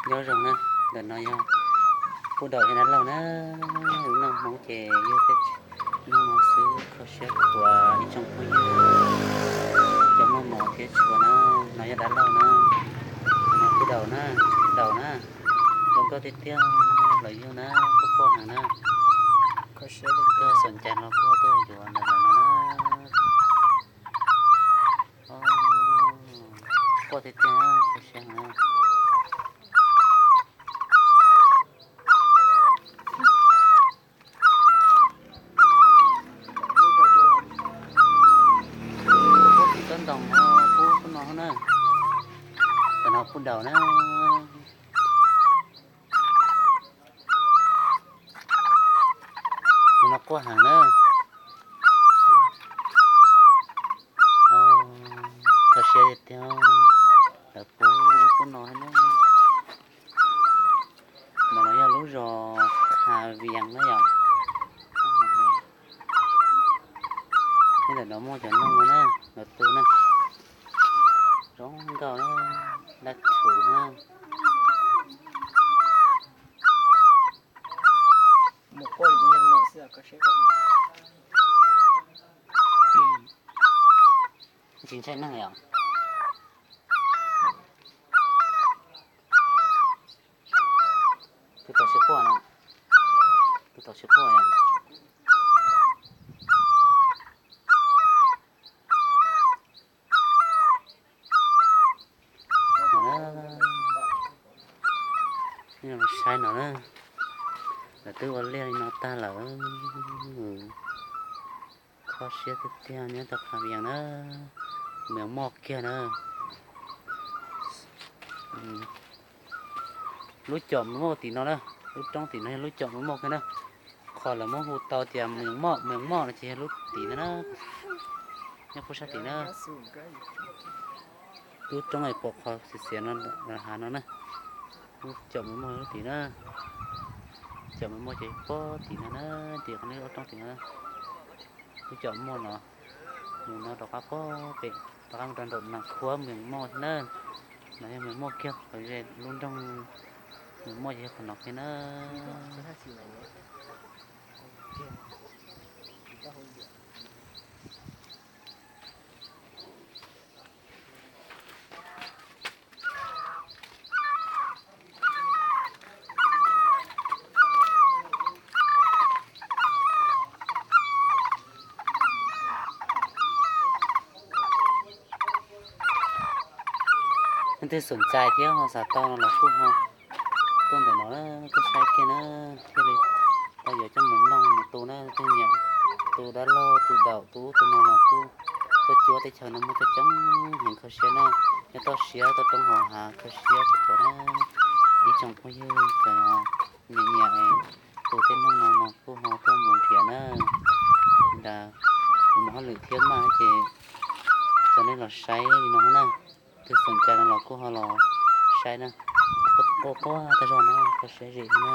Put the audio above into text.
Nyob zoo na, ntawm no yog pub daum thiab dab laug na. Lub neej Hmoob ces yog tej neeg no xwb, kho siab khuav ib tsoom phooj ywg. Cov muaj mov thiab tshua na, no yog dab laug na, no pub daum na, daum na, zoo nkauj tiag tiag los yug na, quaj quaj heev na. Koj xom cai no koj tuaj yuav ntawm no na. Quaj tiag tiag na, kho siab heev na. Pub tsis tau ntoo no, pub pub no na. Tam no pub daum na. Tus no quaj heev na. Kho siab tiag tiag, lawv pub pub no na. Ntawm no yog lub zos Kha Vias na yom. Nyob ntawm no muaj cov noog na, lawv tu na. Zoo nkauj na, dab tshua na. Tsis ntshai neeg yom. Tus tau sib quaj no, tus tau sib quaj yom. No na, nej los saib no na, lawv twb ua liaj li no tag lawm. Kho siab tiag tiag, nyob tau Kha Vias na, Mees Moj kiag na. Lub caum Mees Moj tim no na, lub roob tim no yog lub caum Mees Moj kiag na. Qhov lawv muab hu tau tias Mees Moj, Mees Moj no ces yog lub tim no na, nyob puag sab tim na. Lub roob es pom qhov xiav xiav no, hav no na, lub caum Mees Moj lub tim na. Caum Mees Moj ces puag tim no na, tim qhov nej ob roob tim no. Lub caum Mees Moj no, mus no rov qab puag pem, rov qab mus rau nraum Nas Khuab Mees Moj thiab na. No yog Mees Moj kiag qhov ze, lub nroog Mees Moj ces yog qhov no kiag na. Leej twg xom cai thiab ho xav tau no los kuj ho tuaj ntawm no na, tuaj saib kiag na, thiaj li tau yuav coj mus mloog mus tu na. Leej twg nyiam tu dab laug tu daum tu ub tu no los kuj tuaj cuab, teb chaws no muaj coob coob heev, kho siab na, nyob toj siab toj roob hauv hav kho siab khuav na. Ib tsoom phooj ywg cov nyiam nyiam tu tej noog no no kuj ho tuaj mus nrhiav na. Ntawd kuv mus hauj lwm thiab mas ces tso nej los saib li no na. Twg xom cai no los kuj ho los saib na. Quaj quaj tag zog na, kho siab zim na.